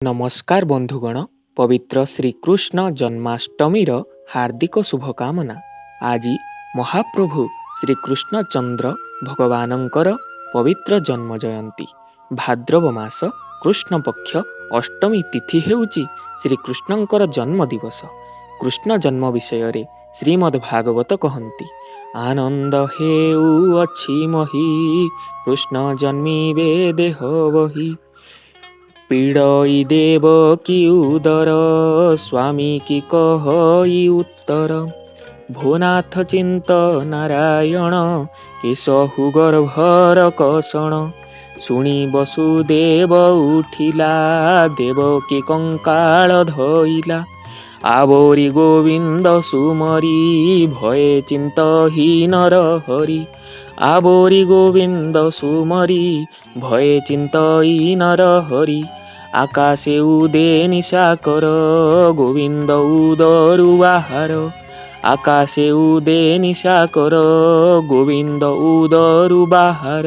ନମସ୍କାର ବନ୍ଧୁଗଣ, ପବିତ୍ର ଶ୍ରୀକୃଷ୍ଣ ଜନ୍ମାଷ୍ଟମୀର ହାର୍ଦ୍ଦିକ ଶୁଭକାମନା। ଆଜି ମହାପ୍ରଭୁ ଶ୍ରୀକୃଷ୍ଣଚନ୍ଦ୍ର ଭଗବାନଙ୍କର ପବିତ୍ର ଜନ୍ମ ଜୟନ୍ତୀ। ଭାଦ୍ରବ ମାସ କୃଷ୍ଣପକ୍ଷ ଅଷ୍ଟମୀ ତିଥି ହେଉଛି ଶ୍ରୀକୃଷ୍ଣଙ୍କର ଜନ୍ମ ଦିବସ। କୃଷ୍ଣ ଜନ୍ମ ବିଷୟରେ ଶ୍ରୀମଦ୍ ଭାଗବତ କହନ୍ତି, ଆନନ୍ଦ ହେଉଅଛି ମହି, କୃଷ୍ଣ ଜନ୍ମିବେ ଦେହ ବହି। ପୀଡ଼ଇ ଦେବ କି ଉଦର, ସ୍ୱାମୀ କି କହଇ ଉତ୍ତର। ଭୋନାଥ ଚିନ୍ତ ନାରାୟଣ, କେଶହୁ ଗର୍ଭର କଷଣ। ଶୁଣି ବସୁଦେବ ଉଠିଲା, ଦେବକୀ କଙ୍କାଳ ଧଇଲା। ଆବୋରି ଗୋବିନ୍ଦ ସୁମରି, ଭୟେ ଚିନ୍ତହୀନ ହରି। ଆବୋରି ଗୋବିନ୍ଦ ସୁମରି, ଭୟେ ଚିନ୍ତଇ ନର ହରି। ଆକାଶେ ଉଦେ ନିଶାକର, ଗୋବିନ୍ଦ ଉଦରୁ ବାହାର। ଆକାଶେ ଉଦେ ନିଶାକର, ଗୋବିନ୍ଦ ଉଦରୁ ବାହାର।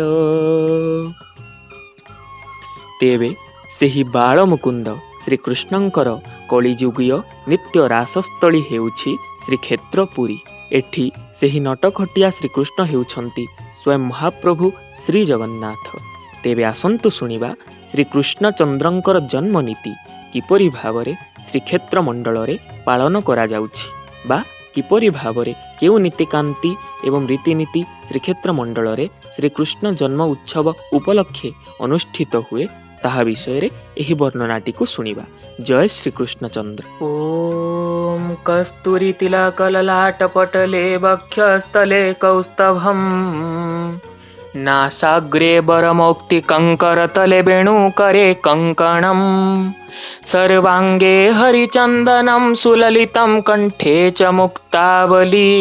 ତେବେ ସେହି ବାଳମୁକୁନ୍ଦ ଶ୍ରୀକୃଷ୍ଣଙ୍କର କଳିଯୁଗୀୟ ନିତ୍ୟ ରାସସ୍ଥଳୀ ହେଉଛି ଶ୍ରୀକ୍ଷେତ୍ର ପୁରୀ। ଏଠି ସେହି ନଟଖଟିଆ ଶ୍ରୀକୃଷ୍ଣ ହେଉଛନ୍ତି ସ୍ୱୟଂ ମହାପ୍ରଭୁ ଶ୍ରୀଜଗନ୍ନାଥ। ତେବେ ଆସନ୍ତୁ ଶୁଣିବା ଶ୍ରୀକୃଷ୍ଣଚନ୍ଦ୍ରଙ୍କର ଜନ୍ମନୀତି କିପରି ଭାବରେ ଶ୍ରୀକ୍ଷେତ୍ର ମଣ୍ଡଳରେ ପାଳନ କରାଯାଉଛି ବା କିପରି ଭାବରେ କେଉଁ ନୀତିକାନ୍ତି ଏବଂ ରୀତିନୀତି ଶ୍ରୀକ୍ଷେତ୍ର ମଣ୍ଡଳରେ ଶ୍ରୀକୃଷ୍ଣ ଜନ୍ମ ଉତ୍ସବ ଉପଲକ୍ଷେ ଅନୁଷ୍ଠିତ ହୁଏ, ତାହା ବିଷୟରେ ଏହି ବର୍ଣ୍ଣନାଟିକୁ ଶୁଣିବା। ଜୟ ଶ୍ରୀକୃଷ୍ଣଚନ୍ଦ୍ର। ଓମ୍ କସ୍ତୁରୀ ତିଲକ ଲଲାଟ ପଟଲେ ବକ୍ଷସ୍ଥଲେ କୌସ୍ତଭମ୍, ନାସାଗ୍ରେ ବରମୌକ୍ତିକଙ୍କରତଲେ ବେଣୁକରେ କଙ୍କଣମ୍, ସର୍ବାଙ୍ଗେ ହରିଚନ୍ଦନಂ ସୁଲଲିତಂ କଣ୍ଠେ ଚ ମୁକ୍ତାବଲୀ,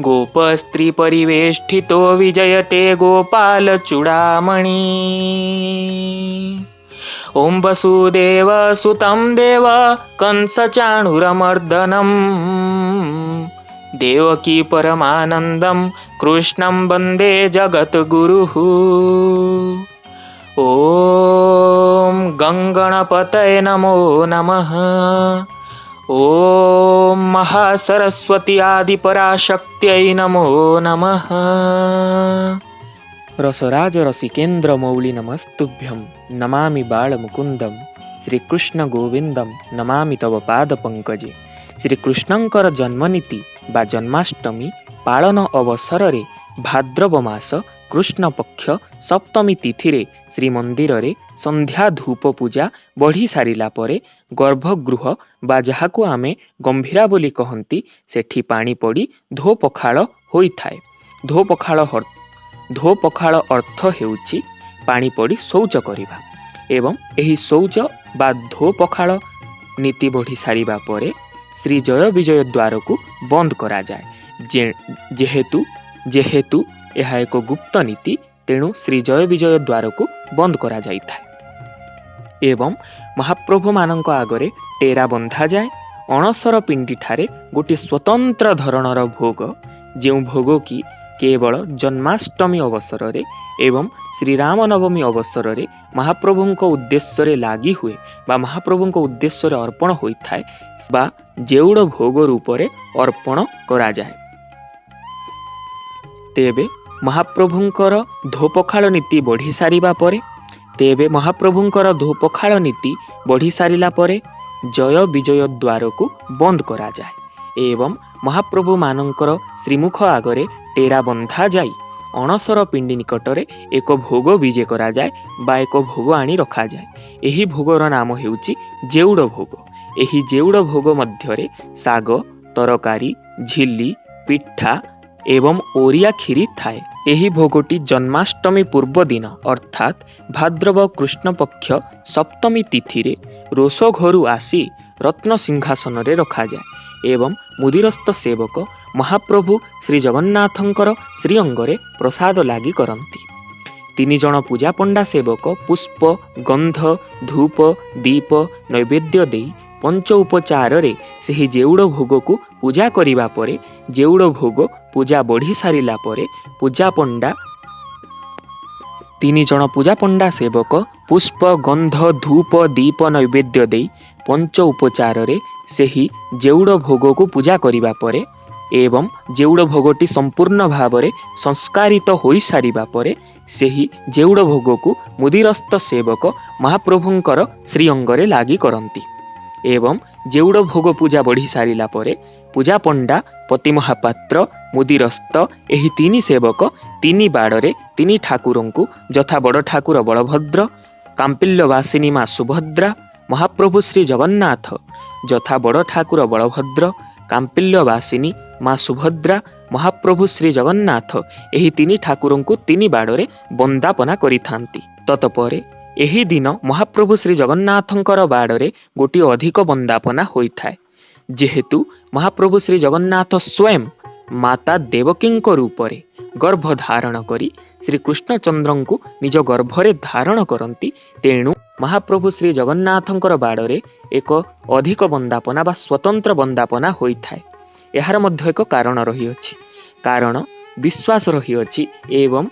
ଗୋପସ୍ତ୍ରୀ ପରିବେଷ୍ଟିତୋ ବିଜୟତେ ଗୋପାଳ ଚୂଡ଼ାମଣି। ଓಂ ବସୁଦେବ ସୁତಂ ଦେବ କଂସଚାଣୁରମର୍ଦ୍ଦନମ୍, ଦେବକୀ ପରମାନନ୍ଦಂ କୃଷ୍ଣं ବନ୍ଦେ ଜଗଦ୍ଗୁରୁଃ। ଓମ୍ ଗଙ୍ଗଣପତये ନମୋ ନମଃ। ଓମ୍ ମହାସରସ୍ୱତୀ ଆଦିପରାଶକ୍ତ୍ୟై ନମୋ ନମଃ। ରସରାଜ ରସିକେନ୍ଦ୍ର ମୌଳି ନମସ୍ତୁଭ୍ୟಂ, ନମାମି ବାଳମୁକୁନ୍ଦಂ ଶ୍ରୀକୃଷ୍ଣ ଗୋବିନ୍ଦಂ ନମାମି ତବ ପାଦ ପଙ୍କଜେ। ଶ୍ରୀକୃଷ୍ଣଙ୍କର ଜନ୍ମନୀତି ବା ଜନ୍ମାଷ୍ଟମୀ ପାଳନ ଅବସରରେ ଭାଦ୍ରବ ମାସ କୃଷ୍ଣପକ୍ଷ ସପ୍ତମୀ ତିଥିରେ ଶ୍ରୀମନ୍ଦିରରେ ସନ୍ଧ୍ୟା ଧୂପ ପୂଜା ବଢ଼ି ସାରିଲା ପରେ ଗର୍ଭଗୃହ ବା ଯାହାକୁ ଆମେ ଗମ୍ଭୀରା ବୋଲି କହନ୍ତି, ସେଠି ପାଣି ପଡ଼ି ଧୋ ପଖାଳ ହୋଇଥାଏ। ଧୋ ପଖାଳ ଅର୍ଥ ହେଉଛି ପାଣି ପଡ଼ି ଶୌଚ କରିବା ଏବଂ ଏହି ଶୌଚ ବା ଧୋ ପଖାଳ ନୀତି ବଢ଼ି ସାରିବା ପରେ ଶ୍ରୀ ଜୟ ବିଜୟ ଦ୍ୱାରକୁ ବନ୍ଦ କରାଯାଏ। ଯେହେତୁ ଏହା ଏକ ଗୁପ୍ତ ନୀତି, ତେଣୁ ଶ୍ରୀ ଜୟ ବିଜୟ ଦ୍ୱାରକୁ ବନ୍ଦ କରାଯାଇଥାଏ ଏବଂ ମହାପ୍ରଭୁମାନଙ୍କ ଆଗରେ ଟେରା ବନ୍ଧାଯାଏ। ଅଣସର ପିଣ୍ଡିଠାରେ ଗୋଟିଏ ସ୍ୱତନ୍ତ୍ର ଧରଣର ଭୋଗ, ଯେଉଁ ଭୋଗ କି କେବଳ ଜନ୍ମାଷ୍ଟମୀ ଅବସରରେ ଏବଂ ଶ୍ରୀରାମନବମୀ ଅବସରରେ ମହାପ୍ରଭୁଙ୍କ ଉଦ୍ଦେଶ୍ୟରେ ଲାଗି ହୁଏ ବା ମହାପ୍ରଭୁଙ୍କ ଉଦ୍ଦେଶ୍ୟରେ ଅର୍ପଣ ହୋଇଥାଏ ବା ଜେଉଡ଼ ଭୋଗ ରୂପରେ ଅର୍ପଣ କରାଯାଏ। ତେବେ ମହାପ୍ରଭୁଙ୍କର ଧୋପଖାଳ ନୀତି ବଢ଼ି ସାରିବା ପରେ ତେବେ ମହାପ୍ରଭୁଙ୍କର ଧୋପଖାଳ ନୀତି ବଢ଼ି ସାରିଲା ପରେ ଜୟ ବିଜୟ ଦ୍ୱାରକୁ ବନ୍ଦ କରାଯାଏ ଏବଂ ମହାପ୍ରଭୁମାନଙ୍କର ଶ୍ରୀମୁଖ ଆଗରେ ଟେରା ବନ୍ଧାଯାଇ ଅଣସର ପିଣ୍ଡି ନିକଟରେ ଏକ ଭୋଗ ବିଜେ କରାଯାଏ ବା ଏକ ଭୋଗ ଆଣି ରଖାଯାଏ। ଏହି ଭୋଗର ନାମ ହେଉଛି ଜେଉଡ଼ ଭୋଗ। ଏହି ଜେଉଡ଼ ଭୋଗ ମଧ୍ୟରେ ଶାଗ, ତରକାରୀ, ଝିଲି, ପିଠା ଏବଂ ଓରିଆ କ୍ଷୀରି ଥାଏ। ଏହି ଭୋଗଟି ଜନ୍ମାଷ୍ଟମୀ ପୂର୍ବଦିନ ଅର୍ଥାତ୍ ଭାଦ୍ରବ କୃଷ୍ଣପକ୍ଷ ସପ୍ତମୀ ତିଥିରେ ରୋଷଘରୁ ଆସି ରତ୍ନ ସିଂହାସନରେ ରଖାଯାଏ ଏବଂ ମୁଦିରସ୍ତ ସେବକ ମହାପ୍ରଭୁ ଶ୍ରୀଜଗନ୍ନାଥଙ୍କର ଶ୍ରୀଅଙ୍ଗରେ ପ୍ରସାଦ ଲାଗି କରନ୍ତି। ତିନି ଜଣ ପୂଜାପଣ୍ଡା ସେବକ ପୁଷ୍ପ, ଗନ୍ଧ, ଧୂପ, ଦୀପ, ନୈବେଦ୍ୟ ଦେଇ ପଞ୍ଚ ଉପଚାରରେ ସେହି ଜେଉଡ଼ ଭୋଗକୁ ପୂଜା କରିବା ପରେ, ଜେଉଡ଼ ଭୋଗ ପୂଜା ବଢ଼ି ସାରିଲା ପରେ ପୂଜାପଣ୍ଡା ତିନି ଜଣ ପୂଜାପଣ୍ଡା ସେବକ ପୁଷ୍ପ, ଗନ୍ଧ, ଧୂପ, ଦୀପ ନୈବେଦ୍ୟ ଦେଇ ପଞ୍ଚ ଉପଚାରରେ ସେହି ଜେଉଡ଼ ଭୋଗକୁ ପୂଜା କରିବା ପରେ ଏବଂ ଜେଉଡ଼ ଭୋଗଟି ସମ୍ପୂର୍ଣ୍ଣ ଭାବରେ ସଂସ୍କାରିତ ହୋଇସାରିବା ପରେ ସେହି ଜେଉଡ଼ ଭୋଗକୁ ମୁଦିରସ୍ତ ସେବକ ମହାପ୍ରଭୁଙ୍କର ଶ୍ରୀଅଙ୍ଗରେ ଲାଗି କରନ୍ତି ଏବଂ ଜେଉଡ଼ ଭୋଗ ପୂଜା ବଢ଼ି ସାରିଲା ପରେ ପୂଜାପଣ୍ଡା, ପତି ମହାପାତ୍ର, ମୁଦିରସ୍ତ ଏହି ତିନି ସେବକ ତିନି ବାଡ଼ରେ ତିନି ଠାକୁରଙ୍କୁ ଯଥା ବଡ଼ ଠାକୁର ବଳଭଦ୍ର, କାମ୍ପିଲ୍ୟବାସିନୀ ମା ସୁଭଦ୍ରା, ମହାପ୍ରଭୁ ଶ୍ରୀ ଜଗନ୍ନାଥ ଯଥା ବଡ଼ ଠାକୁର ବଳଭଦ୍ର, କାମ୍ପିଲ୍ୟବାସିନୀ ମା ସୁଭଦ୍ରା, ମହାପ୍ରଭୁ ଶ୍ରୀ ଜଗନ୍ନାଥ ଏହି ତିନି ଠାକୁରଙ୍କୁ ତିନି ବାଡ଼ରେ ବନ୍ଦାପନା କରିଥାନ୍ତି। ତତପରେ ଏହି ଦିନ ମହାପ୍ରଭୁ ଶ୍ରୀ ଜଗନ୍ନାଥଙ୍କର ବାଡ଼ରେ ଗୋଟିଏ ଅଧିକ ବନ୍ଦାପନା ହୋଇଥାଏ। ଯେହେତୁ ମହାପ୍ରଭୁ ଶ୍ରୀ ଜଗନ୍ନାଥ ସ୍ୱୟଂ ମାତା ଦେବକୀଙ୍କ ରୂପରେ ଗର୍ଭ ଧାରଣ କରି ଶ୍ରୀକୃଷ୍ଣଚନ୍ଦ୍ରଙ୍କୁ ନିଜ ଗର୍ଭରେ ଧାରଣ କରନ୍ତି, ତେଣୁ ମହାପ୍ରଭୁ ଶ୍ରୀ ଜଗନ୍ନାଥଙ୍କର ବାଡ଼ରେ ଏକ ଅଧିକ ବନ୍ଦାପନା ବା ସ୍ୱତନ୍ତ୍ର ବନ୍ଦାପନା ହୋଇଥାଏ। ଏହାର ମଧ୍ୟ ଏକ କାରଣ ରହିଅଛି। କାରଣ ବିଶ୍ୱାସ ରହିଅଛି ଏବଂ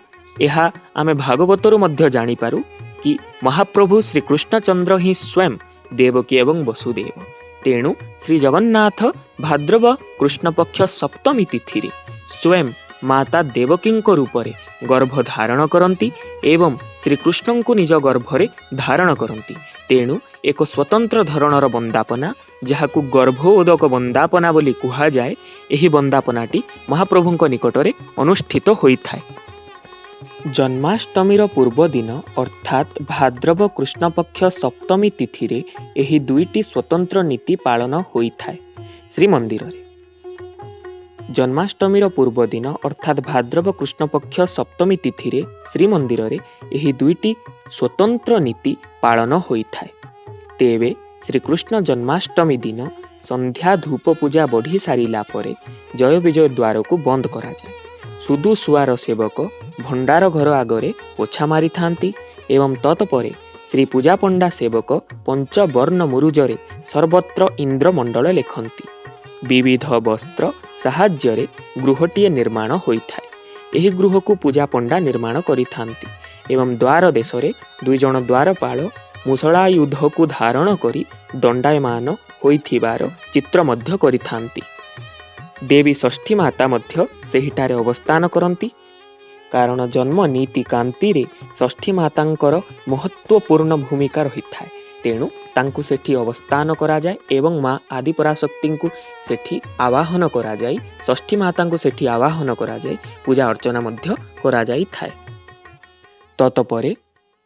ଏହା ଆମେ ଭାଗବତରୁ ମଧ୍ୟ ଜାଣିପାରୁ କି ମହାପ୍ରଭୁ ଶ୍ରୀକୃଷ୍ଣଚନ୍ଦ୍ର ହିଁ ସ୍ୱୟଂ ଦେବକୀ ଏବଂ ବସୁଦେବ। ତେଣୁ ଶ୍ରୀ ଜଗନ୍ନାଥ ଭାଦ୍ରବ କୃଷ୍ଣପକ୍ଷ ସପ୍ତମୀ ତିଥିରେ ସ୍ୱୟଂ ମାତା ଦେବକୀଙ୍କ ରୂପରେ ଗର୍ଭ ଧାରଣ କରନ୍ତି ଏବଂ ଶ୍ରୀକୃଷ୍ଣଙ୍କୁ ନିଜ ଗର୍ଭରେ ଧାରଣ କରନ୍ତି। ତେଣୁ ଏକ ସ୍ୱତନ୍ତ୍ର ଧରଣର ବନ୍ଦାପନା, ଯାହାକୁ ଗର୍ଭୋଦକ ବନ୍ଦାପନା ବୋଲି କୁହାଯାଏ, ଏହି ବନ୍ଦାପନାଟି ମହାପ୍ରଭୁଙ୍କ ନିକଟରେ ଅନୁଷ୍ଠିତ ହୋଇଥାଏ। ଜନ୍ମାଷ୍ଟମୀର ପୂର୍ବଦିନ ଅର୍ଥାତ୍ ଭାଦ୍ରବ କୃଷ୍ଣପକ୍ଷ ସପ୍ତମୀ ତିଥିରେ ଏହି ଦୁଇଟି ସ୍ୱତନ୍ତ୍ର ନୀତି ପାଳନ ହୋଇଥାଏ ଶ୍ରୀମନ୍ଦିରରେ। ଜନ୍ମାଷ୍ଟମୀର ପୂର୍ବଦିନ ଅର୍ଥାତ୍ ଭାଦ୍ରବ କୃଷ୍ଣପକ୍ଷ ସପ୍ତମୀ ତିଥିରେ ଶ୍ରୀମନ୍ଦିରରେ ଏହି ଦୁଇଟି ସ୍ୱତନ୍ତ୍ର ନୀତି ପାଳନ ହୋଇଥାଏ। ତେବେ ଶ୍ରୀକୃଷ୍ଣ ଜନ୍ମାଷ୍ଟମୀ ଦିନ ସନ୍ଧ୍ୟା ଧୂପ ପୂଜା ବଢ଼ି ସାରିଲା ପରେ ଜୟ ବିଜୟ ଦ୍ୱାରକୁ ବନ୍ଦ କରାଯାଏ। ସୁଦୁସୁଆର ସେବକ ଭଣ୍ଡାର ଘର ଆଗରେ ପୋଛା ମାରିଥାନ୍ତି ଏବଂ ତତ୍ପରେ ଶ୍ରୀ ପୂଜାପଣ୍ଡା ସେବକ ପଞ୍ଚବର୍ଣ୍ଣ ମୁରୁଜରେ ସର୍ବତ୍ର ଇନ୍ଦ୍ରମଣ୍ଡଳ ଲେଖନ୍ତି। ବିବିଧ ବସ୍ତ୍ର ସାହାଯ୍ୟରେ ଗୃହଟିଏ ନିର୍ମାଣ ହୋଇଥାଏ। ଏହି ଗୃହକୁ ପୂଜାପଣ୍ଡା ନିର୍ମାଣ କରିଥାନ୍ତି ଏବଂ ଦ୍ୱାର ଦେଶରେ ଦୁଇଜଣ ଦ୍ୱାରପାଳ ମୁଷଳାୟୁଧକୁ ଧାରଣ କରି ଦଣ୍ଡାୟମାନ ହୋଇଥିବାର ଚିତ୍ର ମଧ୍ୟ କରିଥାନ୍ତି। ଦେବୀ ଷଷ୍ଠୀ ମାତା ମଧ୍ୟ ସେହିଠାରେ ଅବସ୍ଥାନ କରନ୍ତି, କାରଣ ଜନ୍ମ ନୀତି କାନ୍ତିରେ ଷଷ୍ଠୀ ମାତାଙ୍କର ମହତ୍ତ୍ୱପୂର୍ଣ୍ଣ ଭୂମିକା ରହିଥାଏ। ତେଣୁ ତାଙ୍କୁ ସେଠି ଅବସ୍ଥାନ କରାଯାଏ ଏବଂ ମା ଆଦିପରାଶକ୍ତିଙ୍କୁ ସେଠି ଆବାହନ କରାଯାଇ, ଷଷ୍ଠୀ ମାତାଙ୍କୁ ସେଠି ଆବାହନ କରାଯାଇ ପୂଜା ଅର୍ଚ୍ଚନା ମଧ୍ୟ କରାଯାଇଥାଏ। ତତପରେ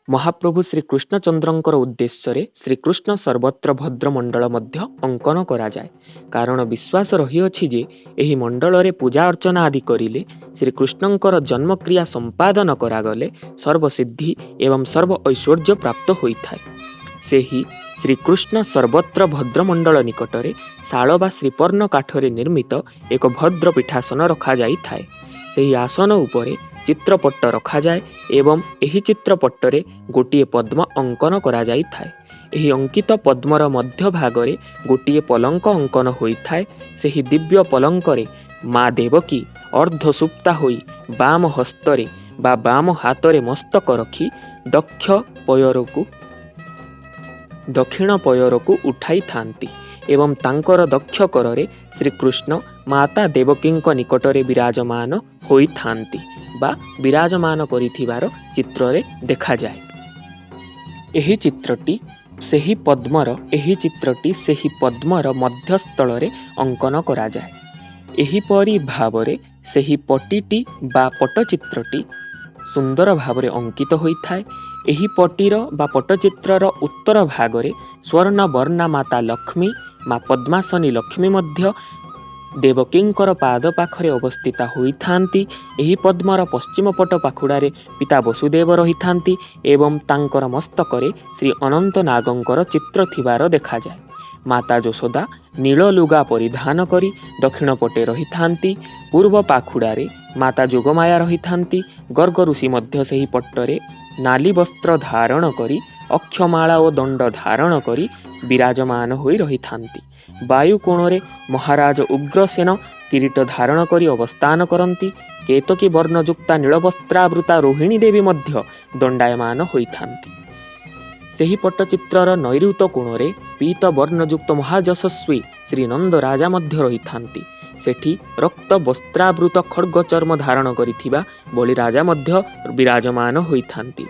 ମହାପ୍ରଭୁ ଶ୍ରୀକୃଷ୍ଣଚନ୍ଦ୍ରଙ୍କର ଉଦ୍ଦେଶ୍ୟରେ ଶ୍ରୀକୃଷ୍ଣ ସର୍ବତ୍ର ଭଦ୍ରମଣ୍ଡଳ ମଧ୍ୟ ଅଙ୍କନ କରାଯାଏ, କାରଣ ବିଶ୍ୱାସ ରହିଅଛି ଯେ ଏହି ମଣ୍ଡଳରେ ପୂଜା ଅର୍ଚ୍ଚନା ଆଦି କରିଲେ, ଶ୍ରୀକୃଷ୍ଣଙ୍କର ଜନ୍ମକ୍ରିୟା ସମ୍ପାଦନ କରାଗଲେ ସର୍ବସିଦ୍ଧି ଏବଂ ସର୍ବ ଐଶ୍ୱର୍ଯ୍ୟ ପ୍ରାପ୍ତ ହୋଇଥାଏ। ସେହି ଶ୍ରୀକୃଷ୍ଣ ସର୍ବତ୍ର ଭଦ୍ରମଣ୍ଡଳ ନିକଟରେ ଶାଳ ବା ଶ୍ରୀପର୍ଣ୍ଣ କାଠରେ ନିର୍ମିତ ଏକ ଭଦ୍ର ପୀଠାସନ ରଖାଯାଇଥାଏ। ସେହି ଆସନ ଉପରେ ଚିତ୍ରପଟ୍ଟ ରଖାଯାଏ ଏବଂ ଏହି ଚିତ୍ରପଟ୍ଟରେ ଗୋଟିଏ ପଦ୍ମ ଅଙ୍କନ କରାଯାଇଥାଏ। ଏହି ଅଙ୍କିତ ପଦ୍ମର ମଧ୍ୟଭାଗରେ ଗୋଟିଏ ପଲଙ୍କ ଅଙ୍କନ ହୋଇଥାଏ। ସେହି ଦିବ୍ୟ ପଲଙ୍କରେ ମା ଦେବକୀ ଅର୍ଦ୍ଧସୁପ୍ତା ହୋଇ ବାମ ହସ୍ତରେ ବା ବାମ ହାତରେ ମସ୍ତକ ରଖି ଦକ୍ଷ ପୟରକୁ ଦକ୍ଷିଣ ପୟରକୁ ଉଠାଇଥାନ୍ତି ଏବଂ ତାଙ୍କର ଦକ୍ଷ କରରେ ଶ୍ରୀକୃଷ୍ଣ ମାତା ଦେବକୀଙ୍କ ନିକଟରେ ବିରାଜମାନ ହୋଇଥାନ୍ତି ବା ବିରାଜମାନ କରିଥିବାର ଚିତ୍ରରେ ଦେଖାଯାଏ। ଏହି ଚିତ୍ରଟି ସେହି ପଦ୍ମର ଏହି ଚିତ୍ରଟି ସେହି ପଦ୍ମର ମଧ୍ୟସ୍ଥଳରେ ଅଙ୍କନ କରାଯାଏ। ଏହିପରି ଭାବରେ ସେହି ପଟିଟି ବା ପଟ୍ଟଚିତ୍ରଟି ସୁନ୍ଦର ଭାବରେ ଅଙ୍କିତ ହୋଇଥାଏ। ଏହି ପଟିର ବା ପଟ୍ଟଚିତ୍ରର ଉତ୍ତର ଭାଗରେ ସ୍ୱର୍ଣ୍ଣବର୍ଣ୍ଣା ମାତା ଲକ୍ଷ୍ମୀ, ମା ପଦ୍ମାସନୀ ଲକ୍ଷ୍ମୀ ମଧ୍ୟ ଦେବକୀଙ୍କର ପାଦ ପାଖରେ ଅବସ୍ଥିତା ହୋଇଥାନ୍ତି। ଏହି ପଦ୍ମର ପଶ୍ଚିମ ପଟ ପାଖୁଡ଼ାରେ ପିତା ବସୁଦେବ ରହିଥାନ୍ତି ଏବଂ ତାଙ୍କର ମସ୍ତକରେ ଶ୍ରୀ ଅନନ୍ତ ନାଗଙ୍କର ଚିତ୍ର ଥିବାର ଦେଖାଯାଏ। ମାତା ଯଶୋଦା ନୀଳ ଲୁଗା ପରିଧାନ କରି ଦକ୍ଷିଣ ପଟେ ରହିଥାନ୍ତି। ପୂର୍ବ ପାଖୁଡ଼ାରେ ମାତା ଯୋଗମାୟା ରହିଥାନ୍ତି। ଗର୍ଗ ଋଷି ମଧ୍ୟ ସେହି ପଟ୍ଟରେ ନାଲି ବସ୍ତ୍ର ଧାରଣ କରି, ଅକ୍ଷମାଳା ଓ ଦଣ୍ଡ ଧାରଣ କରି ବିରାଜମାନ ହୋଇ ରହିଥାନ୍ତି। ବାୟୁ କୋଣରେ ମହାରାଜ ଉଗ୍ରସେନ କିରୀଟ ଧାରଣ କରି ଅବସ୍ଥାନ କରନ୍ତି। କେତକୀ ବର୍ଣ୍ଣଯୁକ୍ତା ନୀଳବସ୍ତ୍ରାବୃତା ରୋହିଣୀ ଦେବୀ ମଧ୍ୟ ଦଣ୍ଡାୟମାନ ହୋଇଥାନ୍ତି। ସେହି ପଟ୍ଟଚିତ୍ରର ନୈଋତ କୋଣରେ ପୀତ ବର୍ଣ୍ଣଯୁକ୍ତ ମହାଯଶସ୍ୱୀ ଶ୍ରୀନନ୍ଦ ରାଜା ମଧ୍ୟ ରହିଥାନ୍ତି। ସେଠି ରକ୍ତ ବସ୍ତ୍ରାବୃତ ଖଡ଼୍ଗ ଚର୍ମ ଧାରଣ କରିଥିବା ବଳିରାଜା ମଧ୍ୟ ବିରାଜମାନ ହୋଇଥାନ୍ତି।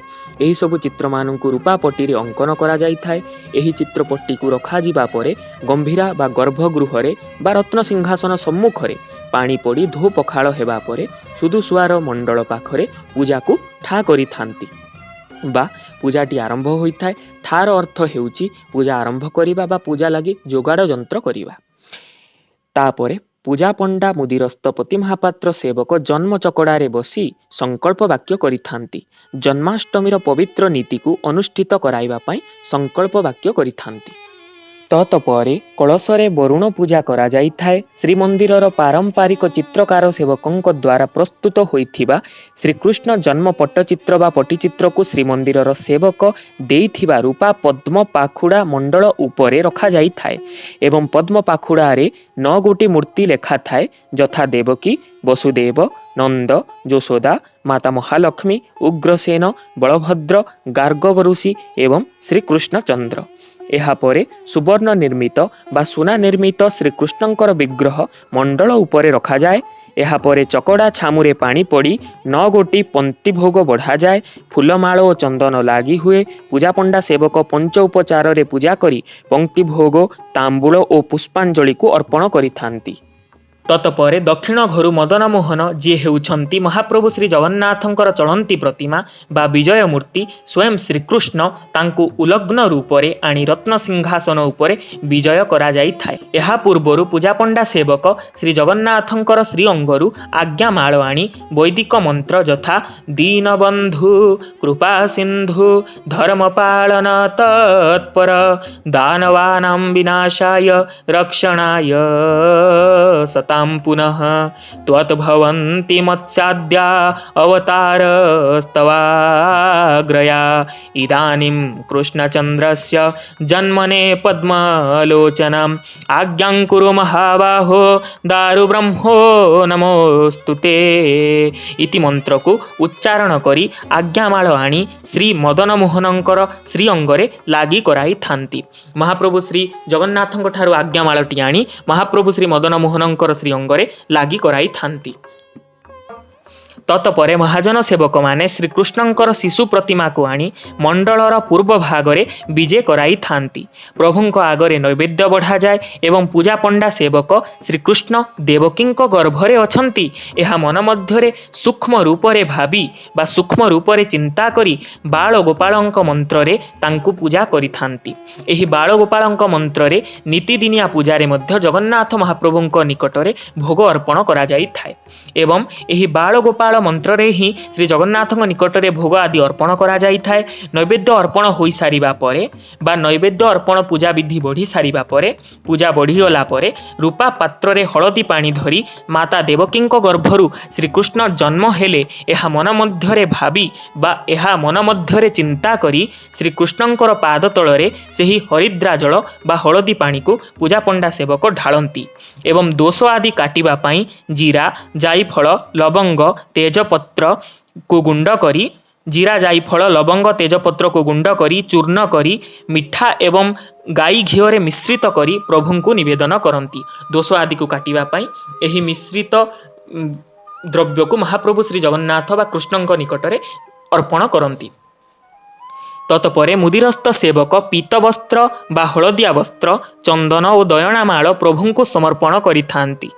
ଏହିସବୁ ଚିତ୍ରମାନଙ୍କୁ ରୂପାପଟିରେ ଅଙ୍କନ କରାଯାଇଥାଏ। ଏହି ଚିତ୍ରପଟିକୁ ରଖାଯିବା ପରେ ଗମ୍ଭୀରା ବା ଗର୍ଭଗୃହରେ ବା ରତ୍ନସିଂହାସନ ସମ୍ମୁଖରେ ପାଣି ପଡ଼ି ଧୋପଖାଳ ହେବା ପରେ ସୁଦୁସୁଆର ମଣ୍ଡଳ ପାଖରେ ପୂଜାକୁ ଠା କରିଥାନ୍ତି ବା ପୂଜାଟି ଆରମ୍ଭ ହୋଇଥାଏ। ଠାର ଅର୍ଥ ହେଉଛି ପୂଜା ଆରମ୍ଭ କରିବା ବା ପୂଜା ଲାଗି ଯୋଗାଡ଼ ଯନ୍ତ୍ର କରିବା। ତାପରେ ପୂଜାପଣ୍ଡା ମୁଦିରସ୍ତ ପତି ମହାପାତ୍ର ସେବକ ଜନ୍ମ ଚକଡ଼ାରେ ବସି ସଂକଳ୍ପ ବାକ୍ୟ କରିଥାନ୍ତି। ଜନ୍ମାଷ୍ଟମୀର ପବିତ୍ର ନୀତିକୁ ଅନୁଷ୍ଠିତ କରାଇବା ପାଇଁ ସଂକଳ୍ପ ବାକ୍ୟ କରିଥାନ୍ତି। ତତପରେ କଳସରେ ବରୁଣ ପୂଜା କରାଯାଇଥାଏ। ଶ୍ରୀମନ୍ଦିରର ପାରମ୍ପରିକ ଚିତ୍ରକାର ସେବକଙ୍କ ଦ୍ୱାରା ପ୍ରସ୍ତୁତ ହୋଇଥିବା ଶ୍ରୀକୃଷ୍ଣ ଜନ୍ମ ପଟ୍ଟଚିତ୍ର ବା ପଟିଚିତ୍ରକୁ ଶ୍ରୀମନ୍ଦିରର ସେବକ ଦେଇଥିବା ରୂପା ପଦ୍ମ ପାଖୁଡ଼ା ମଣ୍ଡଳ ଉପରେ ରଖାଯାଇଥାଏ ଏବଂ ପଦ୍ମ ପାଖୁଡ଼ାରେ 9 ଗୋଟି ମୂର୍ତ୍ତି ଲେଖାଥାଏ, ଯଥା ଦେବକୀ, ବସୁଦେବ, ନନ୍ଦ, ଯଶୋଦା, ମାତା ମହାଲକ୍ଷ୍ମୀ, ଉଗ୍ରସେନ, ବଳଭଦ୍ର, ଗାର୍ଗ ଋଷି ଏବଂ ଶ୍ରୀକୃଷ୍ଣଚନ୍ଦ୍ର। ଏହାପରେ ସୁବର୍ଣ୍ଣ ନିର୍ମିତ ବା ସୁନା ନିର୍ମିତ ଶ୍ରୀକୃଷ୍ଣଙ୍କର ବିଗ୍ରହ ମଣ୍ଡଳ ଉପରେ ରଖାଯାଏ। ଏହାପରେ ଚକଡ଼ା ଛାମୁରେ ପାଣି ପଡ଼ି 9 ଗୋଟି ପନ୍ତି ଭୋଗ ବଢ଼ାଯାଏ। ଫୁଲମାଳ ଓ ଚନ୍ଦନ ଲାଗି ହୁଏ। ପୂଜାପଣ୍ଡା ସେବକ ପଞ୍ଚ ଉପଚାରରେ ପୂଜା କରି ପଙ୍କ୍ତି ଭୋଗ, ତାମ୍ବୁଳ ଓ ପୁଷ୍ପାଞ୍ଜଳିକୁ ଅର୍ପଣ କରିଥାନ୍ତି। ତତପରେ ଦକ୍ଷିଣ ଘରୁ ମଦନମୋହନ, ଯିଏ ହେଉଛନ୍ତି ମହାପ୍ରଭୁ ଶ୍ରୀ ଜଗନ୍ନାଥଙ୍କର ଚଳନ୍ତି ପ୍ରତିମା ବା ବିଜୟ ମୂର୍ତ୍ତି, ସ୍ୱୟଂ ଶ୍ରୀକୃଷ୍ଣ, ତାଙ୍କୁ ଉଲଗ୍ନ ରୂପରେ ଆଣି ରତ୍ନ ସିଂହାସନ ଉପରେ ବିଜୟ କରାଯାଇଥାଏ। ଏହା ପୂର୍ବରୁ ପୂଜାପଣ୍ଡା ସେବକ ଶ୍ରୀ ଜଗନ୍ନାଥଙ୍କର ଶ୍ରୀଅଙ୍ଗରୁ ଆଜ୍ଞାମାଳ ଆଣି ବୈଦିକ ମନ୍ତ୍ର ଯଥା ଦୀନବନ୍ଧୁ କୃପାସିନ୍ଧୁ ଧର୍ମପାଳନ ତତ୍ପର ଦାନବାନାଂ ବିନାଶାୟ ରକ୍ଷଣାୟ ସତାಂ ପୁନଃ ତ୍ୱଦ୍ଭବନ୍ତି ମତ୍ସ୍ୟାଦ୍ୟା ଅବତାରସ୍ତବାଗ୍ରୟା ଇଦାନୀं କୃଷ୍ଣଚନ୍ଦ୍ରସ୍ୟ ଜନ୍ମନେ ପଦ୍ମଲୋଚନम् ଆଜ୍ଞାଂ କୁରୁ ମହାବାହୋ ଦାରୁବ୍ରହ୍ମୋ ନମୋସ୍ତୁ ତେ ଇତି ମନ୍ତ୍ରକୁ ଉଚ୍ଚାରଣ କରି ଆଜ୍ଞାମାଳ ଆଣି ଶ୍ରୀ ମଦନମୋହନଙ୍କର ଶ୍ରୀଅଙ୍ଗରେ ଲାଗି କରାଇଥାନ୍ତି। ମହାପ୍ରଭୁ ଶ୍ରୀ ଜଗନ୍ନାଥଙ୍କ ଠାରୁ ଆଜ୍ଞାମାଳଟି ଆଣି ମହାପ୍ରଭୁ ଶ୍ରୀ ମଦନମୋହନଙ୍କର ଶ୍ରୀଅଙ୍ଗରେ ଲାଗି କରାଇଥାନ୍ତି। ତତପରେ ମହାଜନ ସେବକମାନେ ଶ୍ରୀକୃଷ୍ଣଙ୍କର ଶିଶୁ ପ୍ରତିମାକୁ ଆଣି ମଣ୍ଡଳର ପୂର୍ବ ଭାଗରେ ବିଜେ କରାଇଥାନ୍ତି। ପ୍ରଭୁଙ୍କ ଆଗରେ ନୈବେଦ୍ୟ ବଢ଼ାଯାଏ ଏବଂ ପୂଜାପଣ୍ଡା ସେବକ ଶ୍ରୀକୃଷ୍ଣ ଦେବକୀଙ୍କ ଗର୍ଭରେ ଅଛନ୍ତି, ଏହା ମନ ମଧ୍ୟରେ ସୂକ୍ଷ୍ମ ରୂପରେ ଭାବି ବା ସୂକ୍ଷ୍ମ ରୂପରେ ଚିନ୍ତା କରି ବାଳ ଗୋପାଳଙ୍କ ମନ୍ତ୍ରରେ ତାଙ୍କୁ ପୂଜା କରିଥାନ୍ତି। ଏହି ବାଳ ଗୋପାଳଙ୍କ ମନ୍ତ୍ରରେ ନିତିଦିନିଆ ପୂଜାରେ ମଧ୍ୟ ଜଗନ୍ନାଥ ମହାପ୍ରଭୁଙ୍କ ନିକଟରେ ଭୋଗ ଅର୍ପଣ କରାଯାଇଥାଏ ଏବଂ ଏହି ବାଳ ଗୋପାଳ ମନ୍ତ୍ରରେ ହିଁ ଶ୍ରୀ ଜଗନ୍ନାଥଙ୍କ ନିକଟରେ ଭୋଗ ଆଦି ଅର୍ପଣ କରାଯାଇଥାଏ। ନୈବେଦ୍ୟ ଅର୍ପଣ ହୋଇସାରିବା ପରେ ବା ନୈବେଦ୍ୟ ଅର୍ପଣ ପୂଜା ବିଧି ବଢ଼ି ସାରିବା ପରେ, ପୂଜା ବଢ଼ିଗଲା ପରେ ରୂପା ପାତ୍ରରେ ହଳଦୀ ପାଣି ଧରି ମାତା ଦେବକୀଙ୍କ ଗର୍ଭରୁ ଶ୍ରୀକୃଷ୍ଣ ଜନ୍ମ ହେଲେ, ଏହା ମନ ମଧ୍ୟରେ ଭାବି ବା ଏହା ମନ ମଧ୍ୟରେ ଚିନ୍ତା କରି ଶ୍ରୀକୃଷ୍ଣଙ୍କର ପାଦ ତଳରେ ସେହି ହରିଦ୍ରା ଜଳ ବା ହଳଦୀ ପାଣିକୁ ପୂଜାପଣ୍ଡା ସେବକ ଢାଳନ୍ତି ଏବଂ ଦୋଷ ଆଦି କାଟିବା ପାଇଁ ଜିରା, ଜାଇଫଳ, ଲବଙ୍ଗ, ତେଜପତ୍ରକୁ ଗୁଣ୍ଡ କରି, ଜିରା, ଜାଇଫଳ, ଲବଙ୍ଗ, ତେଜପତ୍ରକୁ ଗୁଣ୍ଡ କରି ଚୂର୍ଣ୍ଣ କରି ମିଠା ଏବଂ ଗାଈ ଘିଅରେ ମିଶ୍ରିତ କରି ପ୍ରଭୁଙ୍କୁ ନିବେଦନ କରନ୍ତି। ଦୋଷ ଆଦିକୁ କାଟିବା ପାଇଁ ଏହି ମିଶ୍ରିତ ଦ୍ରବ୍ୟକୁ ମହାପ୍ରଭୁ ଶ୍ରୀ ଜଗନ୍ନାଥ ବା କୃଷ୍ଣଙ୍କ ନିକଟରେ ଅର୍ପଣ କରନ୍ତି। ତତପରେ ମୁଦିରସ୍ତ ସେବକ ପୀତ ବସ୍ତ୍ର ବା ହଳଦିଆ ବସ୍ତ୍ର, ଚନ୍ଦନ ଓ ଦୟଣାମାଳ ପ୍ରଭୁଙ୍କୁ ସମର୍ପଣ କରିଥାନ୍ତି।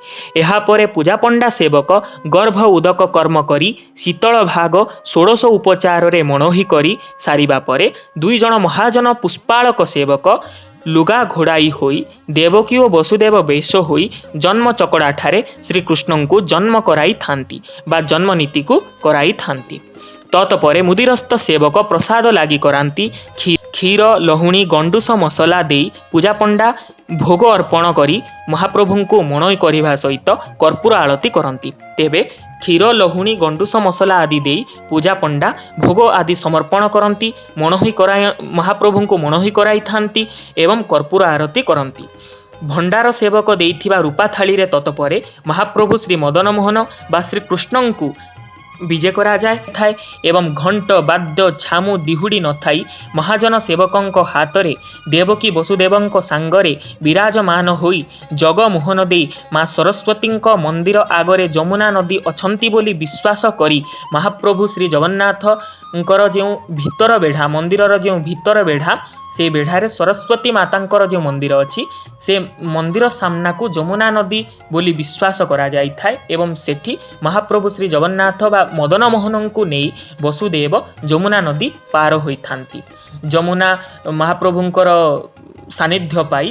ଏହାପରେ ପୂଜାପଣ୍ଡା ସେବକ ଗର୍ଭ ଉଦକ କର୍ମ କରି ଶୀତଳ ଭାଗ ଷୋଡ଼ଶ ଉପଚାରରେ ମଣୋହି କରି ସାରିବା ପରେ 2 ଜଣ ମହାଜନ ପୁଷ୍ପାଳକ ସେବକ ଲୁଗା ଘୋଡ଼ାଇ ହୋଇ ଦେବକୀ ଓ ବସୁଦେବ ବେଶ ହୋଇ ଜନ୍ମ ଚକଡ଼ାଠାରେ ଶ୍ରୀକୃଷ୍ଣଙ୍କୁ ଜନ୍ମ କରାଇଥାନ୍ତି ବା ଜନ୍ମନୀତିକୁ କରାଇଥାନ୍ତି। ତତପରେ ମୁଦିରସ୍ତ ସେବକ ପ୍ରସାଦ ଲାଗି କରାନ୍ତି। କ୍ଷୀର, ଲହୁଣୀ, ଗଣ୍ଡୁଷ ମସଲା ଦେଇ ପୂଜାପଣ୍ଡା ଭୋଗ ଅର୍ପଣ କରି ମହାପ୍ରଭୁଙ୍କୁ ମଣୋହି କରିବା ସହିତ କର୍ପୂର ଆଳତି କରନ୍ତି। ତେବେ କ୍ଷୀର, ଲହୁଣୀ, ଗଣ୍ଡୁଷ ମସଲା ଆଦି ଦେଇ ପୂଜାପଣ୍ଡା ଭୋଗ ଆଦି ସମର୍ପଣ କରନ୍ତି, ମଣୋହି କରାଇ ମହାପ୍ରଭୁଙ୍କୁ ମଣୋହି କରାଇଥାନ୍ତି ଏବଂ କର୍ପୂର ଆରତି କରନ୍ତି। ଭଣ୍ଡାର ସେବକ ଦେଇଥିବା ରୂପା ଥାଳିରେ ତତପରେ ମହାପ୍ରଭୁ ଶ୍ରୀ ମଦନମୋହନ ବା ଶ୍ରୀକୃଷ୍ଣଙ୍କୁ ବିଜେ କରାଯାଇଥାଏ ଏବଂ ଘଣ୍ଟ, ବାଦ୍ୟ, ଛାମୁ, ଦିହୁଡ଼ି ନଥାଇ ମହାଜନ ସେବକଙ୍କ ହାତରେ ଦେବକୀ ବସୁଦେବଙ୍କ ସାଙ୍ଗରେ ବିରାଜମାନ ହୋଇ ଜଗମୋହନ ଦେଇ ମା ସରସ୍ୱତୀଙ୍କ ମନ୍ଦିର ଆଗରେ ଯମୁନା ନଦୀ ଅଛନ୍ତି ବୋଲି ବିଶ୍ୱାସ କରି ମହାପ୍ରଭୁ ଶ୍ରୀ ଜଗନ୍ନାଥଙ୍କର ଯେଉଁ ଭିତର ବେଢ଼ା, ମନ୍ଦିରର ଯେଉଁ ଭିତର ବେଢ଼ା, ସେଇ ବେଢ଼ାରେ ସରସ୍ୱତୀ ମାତାଙ୍କର ଯେଉଁ ମନ୍ଦିର ଅଛି, ସେ ମନ୍ଦିର ସାମ୍ନାକୁ ଯମୁନା ନଦୀ ବୋଲି ବିଶ୍ୱାସ କରାଯାଇଥାଏ ଏବଂ ସେଠି ମହାପ୍ରଭୁ ଶ୍ରୀ ଜଗନ୍ନାଥ ବା ମଦନମୋହନଙ୍କୁ ନେଇ ବସୁଦେବ ଯମୁନା ନଦୀ ପାର ହୋଇଥାନ୍ତି। ଯମୁନା ମହାପ୍ରଭୁଙ୍କର ସାନ୍ନିଧ୍ୟ ପାଇ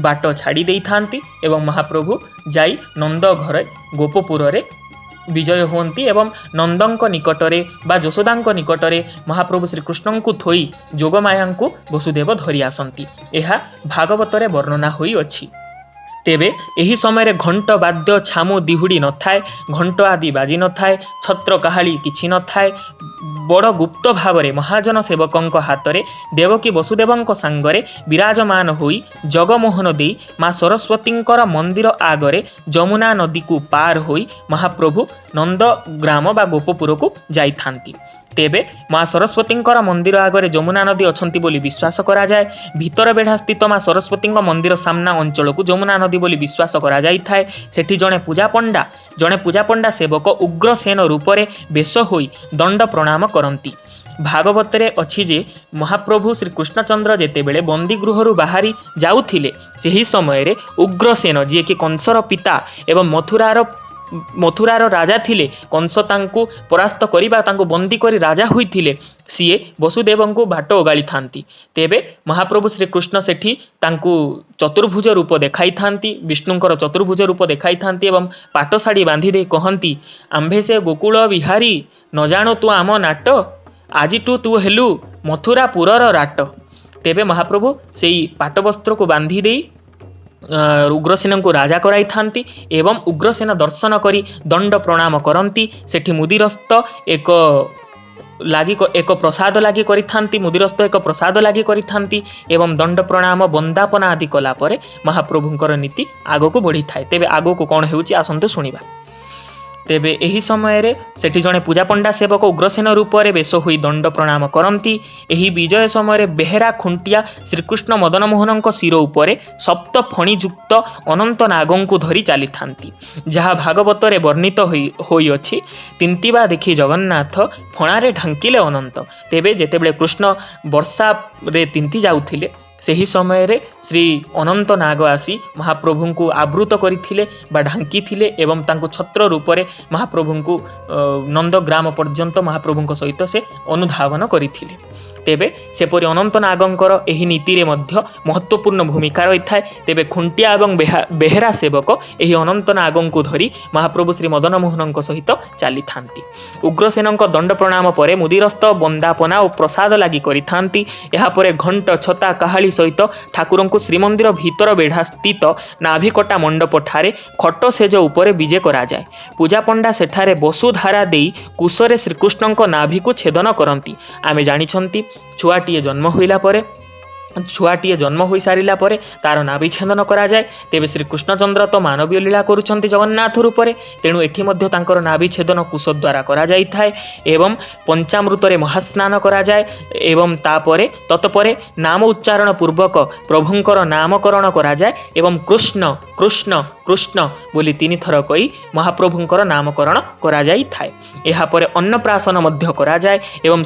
ବାଟ ଛାଡ଼ି ଦେଇଥାନ୍ତି ଏବଂ ମହାପ୍ରଭୁ ଯାଇ ନନ୍ଦ ଘରେ ଗୋପପୁରରେ ବିଜୟ ହୁଅନ୍ତି ଏବଂ ନନ୍ଦଙ୍କ ନିକଟରେ ବା ଯଶୋଦାଙ୍କ ନିକଟରେ ମହାପ୍ରଭୁ ଶ୍ରୀକୃଷ୍ଣଙ୍କୁ ଥୋଇ ଯୋଗମାୟାଙ୍କୁ ବସୁଦେବ ଧରି ଆସନ୍ତି। ଏହା ଭାଗବତରେ ବର୍ଣ୍ଣନା ହୋଇଅଛି। ତେବେ ଏହି ସମୟରେ ଘଣ୍ଟ, ବାଦ୍ୟ, ଛାମୁ, ଦିହୁଡ଼ି ନଥାଏ, ଘଣ୍ଟ ଆଦି ବାଜି ନଥାଏ, ଛତ୍ର କାହାଳି କିଛି ନଥାଏ। ବଡ଼ ଗୁପ୍ତ ଭାବରେ ମହାଜନ ସେବକଙ୍କ ହାତରେ ଦେବକୀ ବସୁଦେବଙ୍କ ସାଙ୍ଗରେ ବିରାଜମାନ ହୋଇ ଜଗମୋହନ ଦେଇ ମା ସରସ୍ୱତୀଙ୍କର ମନ୍ଦିର ଆଗରେ ଯମୁନା ନଦୀକୁ ପାର ହୋଇ ମହାପ୍ରଭୁ ନନ୍ଦଗ୍ରାମ ବା ଗୋପପୁରକୁ ଯାଇଥାନ୍ତି। ତେବେ ମା ସରସ୍ୱତୀଙ୍କର ମନ୍ଦିର ଆଗରେ ଯମୁନା ନଦୀ ଅଛନ୍ତି ବୋଲି ବିଶ୍ୱାସ କରାଯାଏ। ଭିତର ବେଢ଼ା ସ୍ଥିତ ମା ସରସ୍ୱତୀଙ୍କ ମନ୍ଦିର ସାମ୍ନା ଅଞ୍ଚଳକୁ ଯମୁନା ନଦୀ ବୋଲି ବିଶ୍ୱାସ କରାଯାଇଥାଏ। ସେଠି ଜଣେ ପୂଜାପଣ୍ଡା ସେବକ ଉଗ୍ରସେନ ରୂପରେ ବେଶ ହୋଇ ଦଣ୍ଡ ପ୍ରଣାମ କରନ୍ତି। ଭାଗବତରେ ଅଛି ଯେ ମହାପ୍ରଭୁ ଶ୍ରୀକୃଷ୍ଣଚନ୍ଦ୍ର ଯେତେବେଳେ ବନ୍ଦୀଗୃହରୁ ବାହାରି ଯାଉଥିଲେ, ସେହି ସମୟରେ ଉଗ୍ରସେନ, ଯିଏକି କଂସର ପିତା ଏବଂ ମଥୁରାର ରାଜା ଥିଲେ, କଂସ ତାଙ୍କୁ ପରାସ୍ତ କରିବା ତାଙ୍କୁ ବନ୍ଦୀ କରି ରାଜା ହୋଇଥିଲେ, ସିଏ ବସୁଦେବଙ୍କୁ ବାଟ ଓଗାଳିଥାନ୍ତି। ତେବେ ମହାପ୍ରଭୁ ଶ୍ରୀକୃଷ୍ଣ ସେଠି ତାଙ୍କୁ ଚତୁର୍ଭୁଜ ରୂପ ଦେଖାଇଥାନ୍ତି, ବିଷ୍ଣୁଙ୍କର ଚତୁର୍ଭୁଜ ରୂପ ଦେଖାଇଥାନ୍ତି ଏବଂ ପାଟଶାଢ଼ୀ ବାନ୍ଧି ଦେଇ କହନ୍ତି, "ଆମ୍ଭେ ସେ ଗୋକୁଳ ବିହାରୀ, ନ ଜାଣୁ ତୁ ଆମ ନାଟ? ଆଜିଠୁ ତୁ ହେଲୁ ମଥୁରାପୁରର ରାଟ।" ତେବେ ମହାପ୍ରଭୁ ସେଇ ପାଟବସ୍ତ୍ରକୁ ବାନ୍ଧି ଦେଇ ଉଗ୍ରସେନଙ୍କୁ ରାଜା କରାଇଥାନ୍ତି ଏବଂ ଉଗ୍ରସେନ ଦର୍ଶନ କରି ଦଣ୍ଡ ପ୍ରଣାମ କରନ୍ତି। ସେଠି ମୁଦିରସ୍ତ ଏକ ପ୍ରସାଦ ଲାଗି କରିଥାନ୍ତି, ମୁଦିରସ୍ତ ଏକ ପ୍ରସାଦ ଲାଗି କରିଥାନ୍ତି ଏବଂ ଦଣ୍ଡ ପ୍ରଣାମ, ବନ୍ଦାପନା ଆଦି କଲା ପରେ ମହାପ୍ରଭୁଙ୍କର ନୀତି ଆଗକୁ ବଢ଼ିଥାଏ। ତେବେ ଆଗକୁ କ'ଣ ହେଉଛି, ଆସନ୍ତୁ ଶୁଣିବା। ତେବେ ଏହି ସମୟରେ ସେଠି ଜଣେ ପୂଜାପଣ୍ଡା ସେବକ ଉଗ୍ରସେନ ରୂପରେ ବେଶ ହୋଇ ଦଣ୍ଡ ପ୍ରଣାମ କରନ୍ତି। ଏହି ବିଜୟ ସମୟରେ ବେହେରା ଖୁଣ୍ଟିଆ ଶ୍ରୀକୃଷ୍ଣ ମଦନମୋହନଙ୍କ ଶିର ଉପରେ ସପ୍ତ ଫଣିଯୁକ୍ତ ଅନନ୍ତ ନାଗଙ୍କୁ ଧରି ଚାଲିଥାନ୍ତି, ଯାହା ଭାଗବତରେ ବର୍ଣ୍ଣିତ ହୋଇଅଛି। ତିନ୍ତିବା ଦେଖି ଜଗନ୍ନାଥ ଫଣାରେ ଢାଙ୍କିଲେ ଅନନ୍ତ। ତେବେ ଯେତେବେଳେ କୃଷ୍ଣ ବର୍ଷାରେ ତିନ୍ତି ଯାଉଥିଲେ, ସେହି ସମୟରେ ଶ୍ରୀ ଅନନ୍ତ ନାଗ ଆସି ମହାପ୍ରଭୁଙ୍କୁ ଆବୃତ କରିଥିଲେ ବା ଢାଙ୍କିଥିଲେ ଏବଂ ତାଙ୍କୁ ଛତ୍ର ରୂପରେ ମହାପ୍ରଭୁଙ୍କୁ ନନ୍ଦଗ୍ରାମ ପର୍ଯ୍ୟନ୍ତ ମହାପ୍ରଭୁଙ୍କ ସହିତ ସେ ଅନୁଧାବନ କରିଥିଲେ। ତେବେ ସେପରି ଅନନ୍ତ ନାଗଙ୍କର ଏହି ନୀତିରେ ମଧ୍ୟ ମହତ୍ତ୍ୱପୂର୍ଣ୍ଣ ଭୂମିକା ରହିଥାଏ। ତେବେ ଖୁଣ୍ଟିଆ ଏବଂ ବେହେରା ସେବକ ଏହି ଅନନ୍ତ ନାଗଙ୍କୁ ଧରି ମହାପ୍ରଭୁ ଶ୍ରୀ ମଦନମୋହନଙ୍କ ସହିତ ଚାଲିଥାନ୍ତି। ଉଗ୍ରସେନଙ୍କ ଦଣ୍ଡ ପ୍ରଣାମ ପରେ ମୁଦିରସ୍ତ ବନ୍ଦାପନା ଓ ପ୍ରସାଦ ଲାଗି କରିଥାନ୍ତି। ଏହାପରେ ଘଣ୍ଟ, ଛତା, କାହାଳି ସହିତ ଠାକୁରଙ୍କୁ ଶ୍ରୀମନ୍ଦିର ଭିତର ବେଢ଼ା ସ୍ଥିତ ନାଭିକଟା ମଣ୍ଡପଠାରେ ଖଟ ଶେଯ ଉପରେ ବିଜେ କରାଯାଏ। ପୂଜାପଣ୍ଡା ସେଠାରେ ବସୁଧାରା ଦେଇ କୁଶରେ ଶ୍ରୀକୃଷ୍ଣଙ୍କ ନାଭିକୁ ଛେଦନ କରନ୍ତି। ଆମେ ଜାଣିଛନ୍ତି, ଛୁଆଟିଏ ଜନ୍ମ ହୋଇସାରିଲା ପରେ ତାର ନାଭି ଛେଦନ କରାଯାଏ। ତେବେ ଶ୍ରୀକୃଷ୍ଣଚନ୍ଦ୍ର ତ ମାନବୀୟ ଲୀଳା କରୁଛନ୍ତି ଜଗନ୍ନାଥ ରୂପରେ, ତେଣୁ ଏଠି ମଧ୍ୟ ତାଙ୍କର ନାଭି ଛେଦନ କୁଶ ଦ୍ୱାରା କରାଯାଇଥାଏ ଏବଂ ପଞ୍ଚାମୃତରେ ମହାସ୍ନାନ କରାଯାଏ ଏବଂ ତାପରେ ତତପରେ ନାମ ଉଚ୍ଚାରଣ ପୂର୍ବକ ପ୍ରଭୁଙ୍କର ନାମକରଣ କରାଯାଏ ଏବଂ "କୃଷ୍ଣ କୃଷ୍ଣ କୃଷ୍ଣ" ବୋଲି ତିନିଥର କହି ମହାପ୍ରଭୁଙ୍କର ନାମକରଣ କରାଯାଇଥାଏ। ଏହାପରେ ଅନ୍ନପ୍ରାଶନ ମଧ୍ୟ କରାଯାଏ ଏବଂ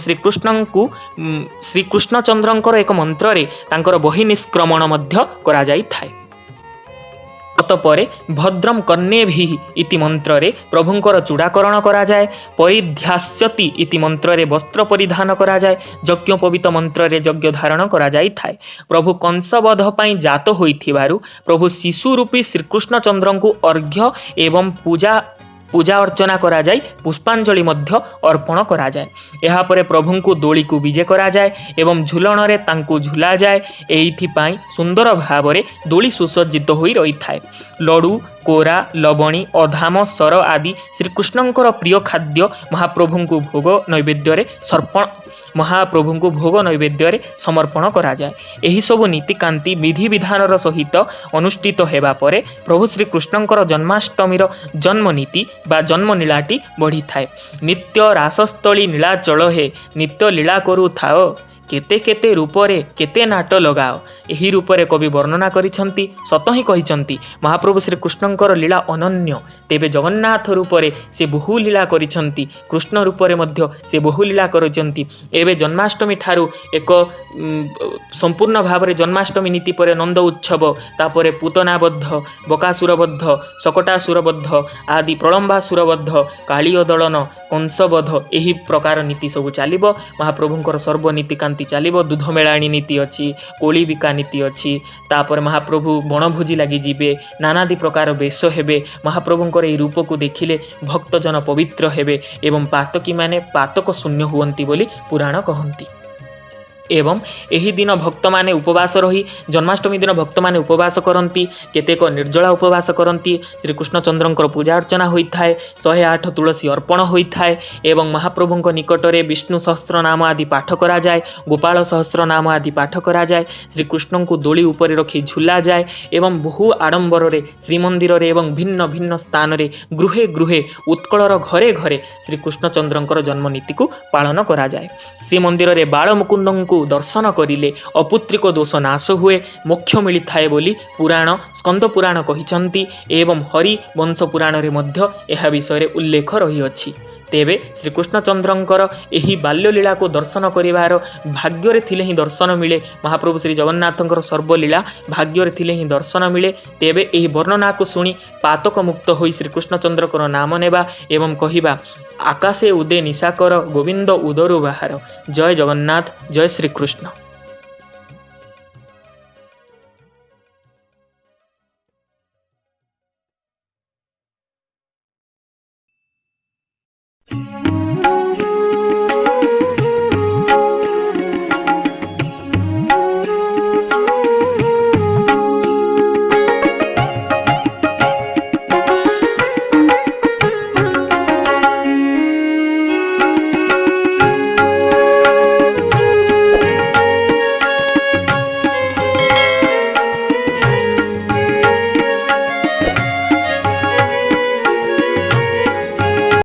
ଶ୍ରୀକୃଷ୍ଣଚନ୍ଦ୍ରଙ୍କର ଏକ ମନ୍ତ୍ରରେ ତାଙ୍କର ବହି ନିଷ୍କ୍ରମଣ ମଧ୍ୟ କରାଯାଇଥାଏ। ତତପରେ "ଭଦ୍ରମ କର୍ଣ୍ଣେଭିଃ" ଇତି ମନ୍ତ୍ରରେ ପ୍ରଭୁଙ୍କର ଚୂଡ଼ାକରଣ କରାଯାଏ। "ପରିଧ୍ୟାସ୍ୟତି" ଇତି ମନ୍ତ୍ରରେ ବସ୍ତ୍ର ପରିଧାନ କରାଯାଏ। ଯଜ୍ଞୋପବୀତ ମନ୍ତ୍ରରେ ଯଜ୍ଞ ଧାରଣ କରାଯାଇଥାଏ। ପ୍ରଭୁ କଂସବଧ ପାଇଁ ଜାତ ହୋଇଥିବାରୁ ପ୍ରଭୁ ଶିଶୁ ରୂପୀ ଶ୍ରୀକୃଷ୍ଣଚନ୍ଦ୍ରଙ୍କୁ ଅର୍ଘ୍ୟ ଏବଂ ପୂଜା ପୂଜା ଅର୍ଚ୍ଚନା କରାଯାଇ ପୁଷ୍ପାଞ୍ଜଳି ମଧ୍ୟ ଅର୍ପଣ କରାଯାଏ। ଏହାପରେ ପ୍ରଭୁଙ୍କୁ ଦୋଳିକୁ ବିଜେ କରାଯାଏ ଏବଂ ଝୁଲଣରେ ତାଙ୍କୁ ଝୁଲାଯାଏ। ଏଇଥିପାଇଁ ସୁନ୍ଦର ଭାବରେ ଦୋଳି ସୁସଜ୍ଜିତ ହୋଇ ରହିଥାଏ। ଲଡ଼ୁ, କୋରା, ଲବଣୀ, ଅଧାମ, ସର ଆଦି ଶ୍ରୀକୃଷ୍ଣଙ୍କର ପ୍ରିୟ ଖାଦ୍ୟ ମହାପ୍ରଭୁଙ୍କୁ ଭୋଗ ନୈବେଦ୍ୟରେ ସର୍ପଣ ମହାପ୍ରଭୁଙ୍କୁ ଭୋଗ ନୈବେଦ୍ୟରେ ସମର୍ପଣ କରାଯାଏ। ଏହିସବୁ ନୀତିକାନ୍ତି ବିଧିବିଧାନର ସହିତ ଅନୁଷ୍ଠିତ ହେବା ପରେ ପ୍ରଭୁ ଶ୍ରୀକୃଷ୍ଣଙ୍କର ଜନ୍ମାଷ୍ଟମୀର ଜନ୍ମନୀତି ବା ଜନ୍ମନୀଳାଟି ବଢ଼ିଥାଏ। ନିତ୍ୟ ରାସସ୍ଥଳୀ ନୀଳାଚଳ ହେ, ନିତ୍ୟ ଲୀଳା କରୁଥାଅ, କେତେ କେତେ ରୂପରେ କେତେ ନାଟ ଲଗାଅ। ଏହି ରୂପରେ କବି ବର୍ଣ୍ଣନା କରିଛନ୍ତି। ସତ ହିଁ କହିଛନ୍ତି, ମହାପ୍ରଭୁ ଶ୍ରୀକୃଷ୍ଣଙ୍କର ଲୀଳା ଅନନ୍ୟ। ତେବେ ଜଗନ୍ନାଥ ରୂପରେ ସେ ବହୁ ଲୀଳା କରିଛନ୍ତି, କୃଷ୍ଣ ରୂପରେ ମଧ୍ୟ ସେ ବହୁ ଲୀଳା କରିଛନ୍ତି। ଏବେ ଜନ୍ମାଷ୍ଟମୀ ଠାରୁ ଏକ ସମ୍ପୂର୍ଣ୍ଣ ଭାବରେ ଜନ୍ମାଷ୍ଟମୀ ନୀତି ପରେ ନନ୍ଦ ଉତ୍ସବ, ତାପରେ ପୁତନାବଦ୍ଧ, ବକାସୁରବଦ୍ଧ, ଶକଟାସୁରବଦ୍ଧ ଆଦି, ପ୍ରଳମ୍ବାସୁରବଦ୍ଧ, କାଳୀୟ ଦଳନ, କଂସବଧ, ଏହି ପ୍ରକାର ନୀତି ସବୁ ଚାଲିବ। ମହାପ୍ରଭୁଙ୍କର ସର୍ବ ନୀତିକାନ୍ତି ଚାଲିବ। ଦୁଧ ମେଳାଣୀ ନୀତି ଅଛି, କୋଳି ବିକା ନୀତି ଅଛି। ତାପରେ ମହାପ୍ରଭୁ ବଣଭୋଜି ଲାଗି ଯିବେ, ନାନାଦି ପ୍ରକାର ବେଶ ହେବେ। ମହାପ୍ରଭୁଙ୍କର ଏହି ରୂପକୁ ଦେଖିଲେ ଭକ୍ତଜନ ପବିତ୍ର ହେବେ ଏବଂ ପାତକୀମାନେ ପାତକ ଶୂନ୍ୟ ହୁଅନ୍ତି ବୋଲି ପୁରାଣ କହନ୍ତି। ଏବଂ ଏହି ଦିନ ଭକ୍ତମାନେ ଉପବାସ ରହି, ଜନ୍ମାଷ୍ଟମୀ ଦିନ ଭକ୍ତମାନେ ଉପବାସ କରନ୍ତି, କେତେକ ନିର୍ଜଳା ଉପବାସ କରନ୍ତି। ଶ୍ରୀକୃଷ୍ଣଚନ୍ଦ୍ରଙ୍କର ପୂଜା ଅର୍ଚ୍ଚନା ହୋଇଥାଏ, 108 ତୁଳସୀ ଅର୍ପଣ ହୋଇଥାଏ ଏବଂ ମହାପ୍ରଭୁଙ୍କ ନିକଟରେ ବିଷ୍ଣୁ ସହସ୍ର ନାମ ଆଦି ପାଠ କରାଯାଏ, ଗୋପାଳ ସହସ୍ର ନାମ ଆଦି ପାଠ କରାଯାଏ। ଶ୍ରୀକୃଷ୍ଣଙ୍କୁ ଦୋଳି ଉପରେ ରଖି ଝୁଲାଯାଏ ଏବଂ ବହୁ ଆଡ଼ମ୍ବରରେ ଶ୍ରୀମନ୍ଦିରରେ ଏବଂ ଭିନ୍ନ ଭିନ୍ନ ସ୍ଥାନରେ, ଗୃହେ ଗୃହେ, ଉତ୍କଳର ଘରେ ଘରେ ଶ୍ରୀକୃଷ୍ଣଚନ୍ଦ୍ରଙ୍କର ଜନ୍ମନୀତିକୁ ପାଳନ କରାଯାଏ। ଶ୍ରୀମନ୍ଦିରରେ ବାଳମୁକୁନ୍ଦଙ୍କୁ ଦର୍ଶନ କରିଲେ ଅପୁତ୍ରିକ ଦୋଷ ନାଶ ହୁଏ, ମୋକ୍ଷ ମିଳିଥାଏ ବୋଲି ପୁରାଣ, ସ୍କନ୍ଦ ପୁରାଣ କହିଛନ୍ତି ଏବଂ ହରିବଂଶ ପୁରାଣରେ ମଧ୍ୟ ଏହା ବିଷୟରେ ଉଲ୍ଲେଖ ରହିଅଛି। ତେବେ ଶ୍ରୀକୃଷ୍ଣଚନ୍ଦ୍ରଙ୍କର ଏହି ବାଲ୍ୟଲୀଳାକୁ ଦର୍ଶନ କରିବାର ଭାଗ୍ୟରେ ଥିଲେ ହିଁ ଦର୍ଶନ ମିଳେ। ମହାପ୍ରଭୁ ଶ୍ରୀ ଜଗନ୍ନାଥଙ୍କର ସର୍ବଲୀଳା ଭାଗ୍ୟରେ ଥିଲେ ହିଁ ଦର୍ଶନ ମିଳେ। ତେବେ ଏହି ବର୍ଣ୍ଣନାକୁ ଶୁଣି ପାତକ ମୁକ୍ତ ହୋଇ ଶ୍ରୀକୃଷ୍ଣଚନ୍ଦ୍ରଙ୍କର ନାମ ନେବା ଏବଂ କହିବା, ଆକାଶେ ଉଦେ ନିଶାକର, ଗୋବିନ୍ଦ ଉଦରୁ ବାହାର। ଜୟ ଜଗନ୍ନାଥ, ଜୟ ଶ୍ରୀକୃଷ୍ଣ।